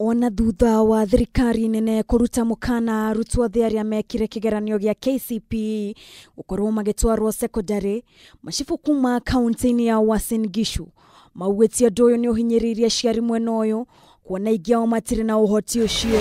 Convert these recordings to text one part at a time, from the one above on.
Ona thutha wa thirikari nene kũruta mũkana arutwo othe arĩa mekire kĩgeranio gĩa KCPE gũkorwo magĩtwarwo secondary, macibũ kuma kaunti-inĩ ya Uasin Gishu maugĩte ũndũ ũyũ nĩ ũhinyĩrĩirie aciari mwena ũyũ kuona aingĩ ao matirĩ na ũhoti ũcio.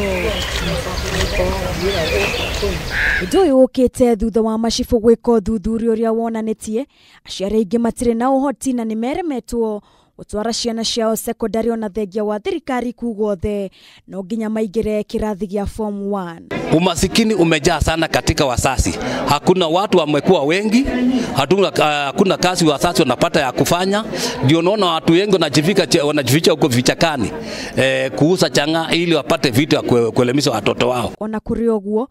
Ũndũ ũyũ ũkĩte thutha wa macibũ gwĩka ũthuthuria ũrĩa wonanĩtie aciari aingĩ matirĩ na ũhoti na nĩmeremetwo gũtwara ciana ciao secondary ona thengia wa thirikari kuga othe no nginya maingĩre kĩrathi gĩa form 1. Umasikini umejaa sana katika wasasi. Hakuna watu wamekuwa wengi, hakuna kazi wasasi wanapata ya kufanya. Ndio naona watu wengi wanajificha huko vichakani kuuza chang'aa ili wapate vitu ya kuelimisha watoto wao. Ona kũrĩ ũguo,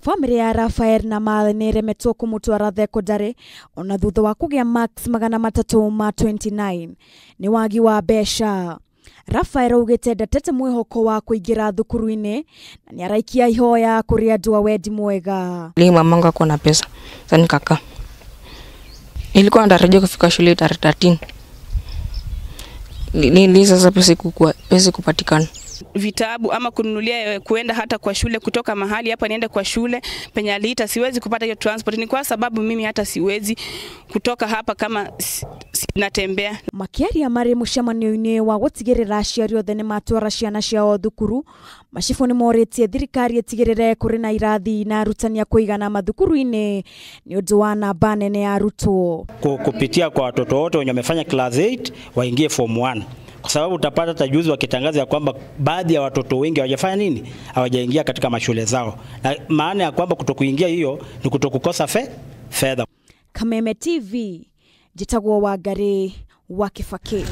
famĩlĩ ya Rafael na Mal nĩ ĩremetwo kũmũtwara thekondarĩ ona thutha wa kũgĩa marks 329 nĩ wagi wa mbeca. Rafael augĩte ndatete mwĩhoko wa kũingĩra thukuru-inĩ na nĩ araikia ihoya kũrĩ andũ a wendi mwega. Mamangu hakuwa na pesa, sasa nikakaa. Nilikuwa natarajia kufika shule tarehe 13. Ni sasa pesa kupatikana. Vitabu ama kununulia kuenda hata kwa shule, kutoka mahali hapa niende kwa shule penye aliita, siwezi kupata hiyo transport. Ni kwa sababu mimi hata siwezi kutoka hapa kama natembea. Makiaria marĩ mũcemanio-inĩ wa gũtigĩrĩra aciari othe nĩmatwara ciana ciao thukuru, macibũ nĩmorĩtie thirikari ĩtigĩrĩre kũrĩ na irathi na arutani a kũigana mathukuru-inĩ nĩ ũndũ wa namba nene ya arutwo. Kupitia kwa watoto wote wenye wamefanya class 8 waingie form 1. Kwa sababu utapata hata juzi wakitangaza ya kwamba baadhi ya watoto wengi hawajafanya nini? Hawajaingia katika mashule zao. Na maana ya kwamba kutokuingia hiyo ni kutokukosa fedha. Kameme TV, njĩtagwo Wangari wa Kibaki.